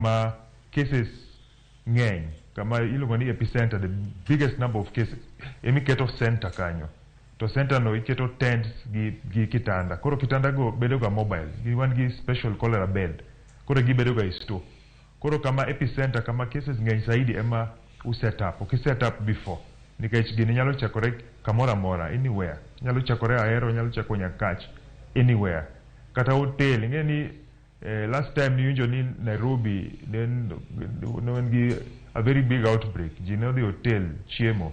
Kama cases ng'eny, kama iluongo ni epicenter, the biggest number of cases, emiketo center kanyo. To center no iketo tents gi kitanda. Koro kitanda go bedo ga mobile. Wan gi special cholera bed. Koro gibedo ga e store. Koro kama epicenter, kama cases ng'eny saidi ema u set up. Ok i set up before. Nikech gini nyalo chakore kamoro amora, anywhere. Nyalo chakore Ahero, nyalo chako Nyakach, anywhere. Kata hotel, ing'e ni last time niwinjo ni Nairobi ne en gi a very big outbreak. Ji ne odhi hotel chiemo.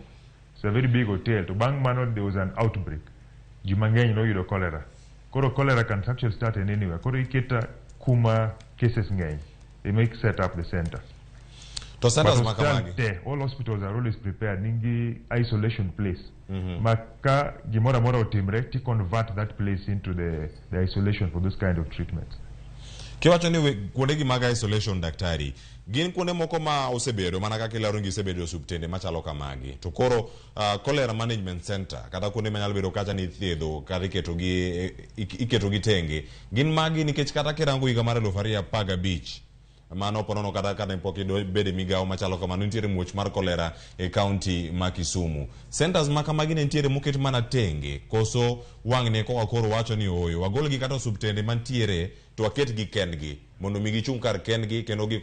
It's a very big hotel. To bang' mano there was an outbreak. Ji mang'eny noyudo cholera. Koro cholera can actually start in anywhere. Koro iketa kuma cases ng'eny. They make set up the center. To centers But ma hospital kamagi te, all hospitals are always prepared. Ningi isolation place. Ma ka gimoro amora otimre, ti convert that place into the isolation for those kind of treatments. Kiwacho ni kuondegi mag isolation, daktari, gin kuonde moko ma osebedo mana kaka ilero ni gisebedo e osiptende machalo kamagi, to koro cholera management center kata kuonde manyalo bedo kacha ni ithiedho kata iketogi tenge gin magi, nikech kata kirango higa mar 2015 mano ponono kata kane pok ibedo e migawo machalo kamano, nitiere muoch mar kolera e kaunti ma Kisumu. Centers ma kamagi ne nitiere moket mana tenge koso wang'ni koka koro wacho ni ooyo, wagolgi kata osiptende mantiere to waketgi kendgi mondo mi gichung' kar kendgi kendo gi